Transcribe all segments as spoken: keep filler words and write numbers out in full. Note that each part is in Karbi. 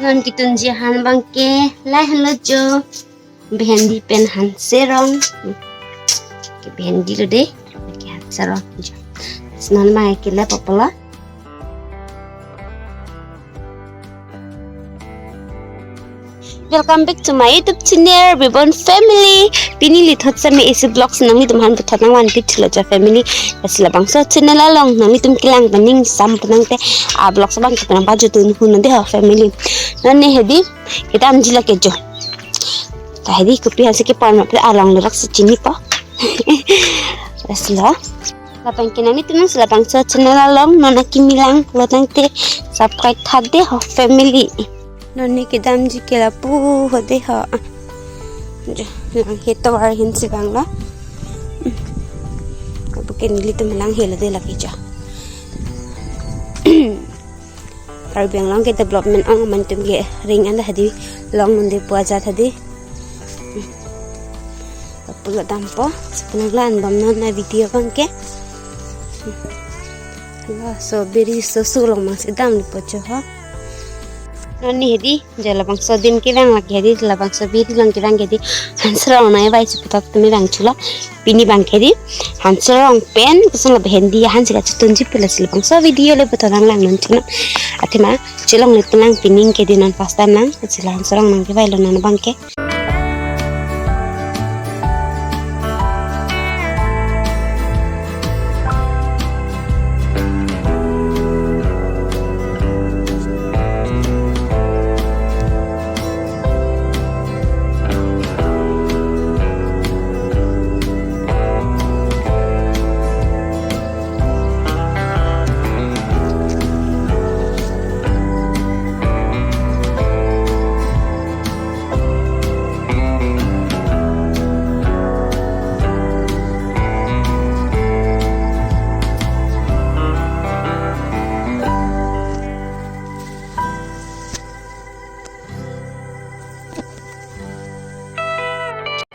Non ketunji ahan abangke lahelo jo. Bhendi pen hanserong. Ke bhendi lo de. Ke hanserong jo. Non abangke le papala. Welcome back to my YouTube channel, Bibon Family. Pini lithot seme isi vlogs nanglitum aphan puthot nangvanpi thulo jo family. Lasi labangso channel along nanglitum kelang pen ning sam penang te a vlogs abangke penang pajutun hunu de ho family. Non ne hedi kedamji lake jo. Ta hedi kopi aphansi kepon ma pu along le rak si chinipo. Lasi lo. Labangke nanglitum si labangso channel along non akimi langlo tangte subscribe tha de ho family. Non ne kedamji ke lapu ho de ho. Jo, langhe tovar ahin si vanglo. Abuke nelitum langhe lo de lake jo. Karbi Anglong ke development ong aman tum ke ring anda hadi long nunde pu ajat hadi. Pulo dampo, sepenang la-an bom non a video abangke. Lo so biri so su long mang si damlo po jo ho. Non ne hedi, jo labangso adim kevang lake hedi, labangso biri along kevang ke hedi, hanserong nangvai si puthot tumi vang thulo. Pini abangke hedi, hanserong pen, kosonlo bhendi ahan si kachitunji pu lasi labangso video le puthot nanglang non thulo. Athema, chelong le penang pining ke hedi non first time lang, lasi la hanserong nangkevailo non abangke.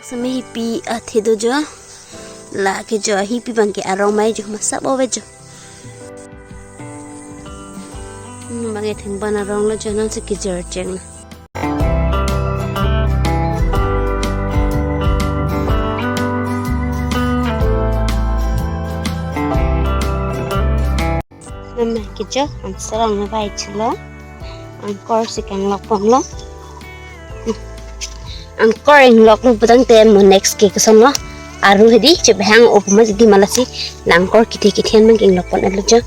Seme hipi athe do jo. Lake jo hipi abangke arong mai jo masa bo ve jo. Hmm, abangke thengban arong lo jo non si kejer cheng lo. Mama kecho, hanserong nangvai thulo. Angkor si kanglok ponlo. Angkor inglok lo pu tangte mo next ke kosonlo. Aru hedi chebhang o pu ma hedi ma lasi. La angkor kethe kethe abangke inglok ponlo jo.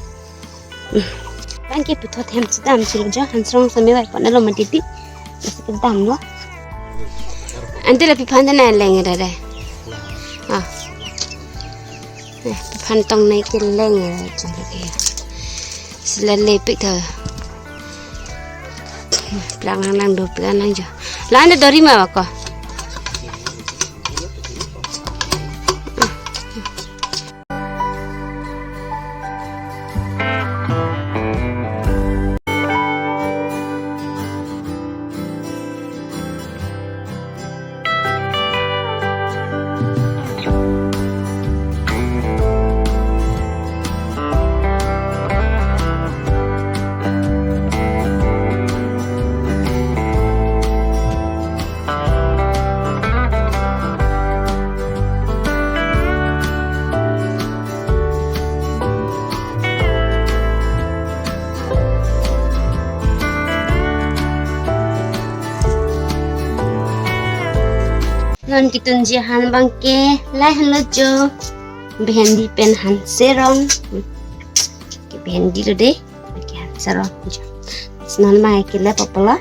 Abangke puthot hem si dam thulo jo, hanserong seme vai ponlo mati di. Lasi kedamlo. Ante lapu aphan ta nanglang ra re. Ah. Eh, aphan tong nai keleng ya, cuma ke. Sila lepik tha. Pelang nang nang do pelang nang jo. La ante dori ma ko. Non ketunji ahan abangke lahelo jo. Bhendi pen hanserong. Ke bhendi lo de. Ke hanserong jo. Non abangke le papala.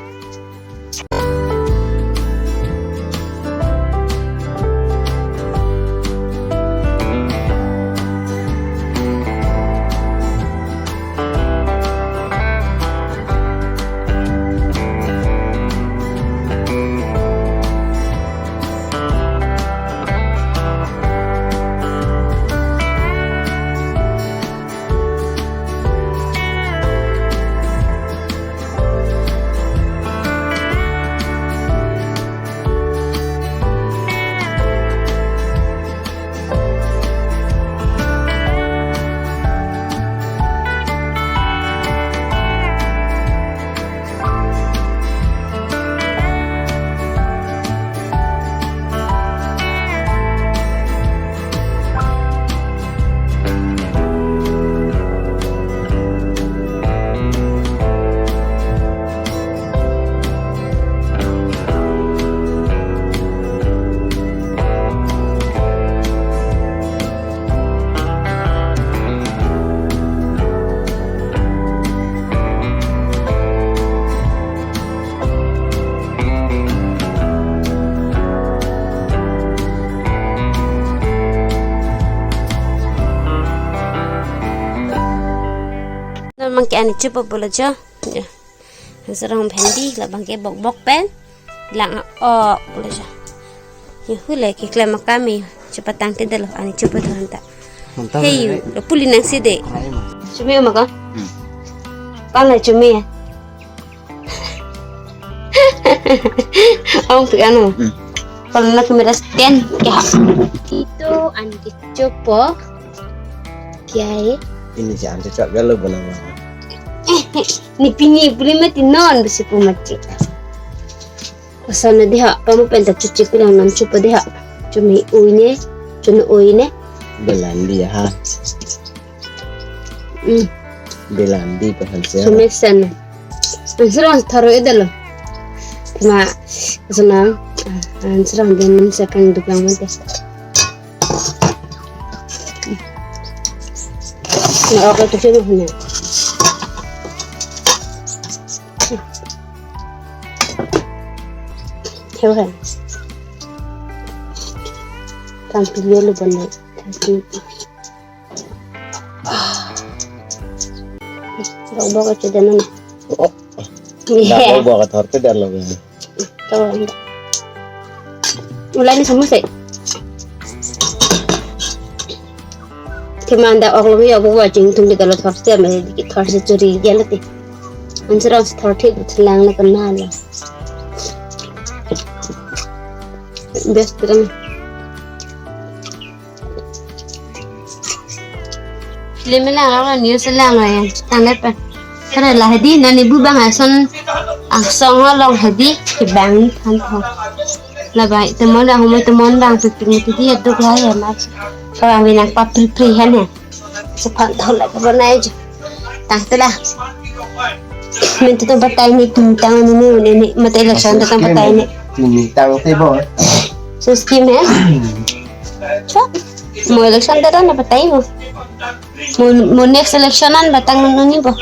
Ani chupo pulo jo. Jo. Hansarong bhendi labang ke bokbok pen lang a-ok pulo jo. Yo, hule keklem akam yo. Chepatang te dalo, ani chupo thor anta. Mantap. Hey, ya. Lo puli nangsi de. Hai, ma. Chumi ma ko? Hmm. Pala chumi ya. Ong pi anu. Hmm. Pala na kamera stand ke ha. Ito ani kechupo. Kya hai? Ini si ante chak galo bona bona. Ni pini puli mati non besi pu mati. Asal na deha, pamu penta chuchi pilang nam chupo deha. Chumi ui ne, chunu ui ne. Belandi ha. Hmm. Belandi pa hanse. Chumi sen. Ansarong tharo edalo. Kema, senang. Ansarong den nam sepeng duklang mate. Na, okay, to sino huna. Hewan. Tang pilih lu bana. Bok bok aja dana. Oh. Dak bok bok athor te dalo. Tahu. Mulai ni sama sih. Kemanda ok lo ya, bok bok chingthum kita lo thorsi ama thorsi churi ya lati. Ansarong thorsi lang na kenal. Best terang. Film lang ako, news lang ay. Tanggal pa. Kara la hadi, nani bu bang ason angsong along hadi, kibang than tho. Labai temon dah, humai temon bang, pipin pidi aduk lah ya, mas. Orang binang papri pri han ya. Sepan tho lah, kapan aja. Tang telah. Mintu tang patai ni, tum tang ni, ni, ni, ni, mata election tang patai ni. Tum tang te bo. So scheme hai? Cho. Mo election tang na patai mo. Mo, mo next election an batang ni bo.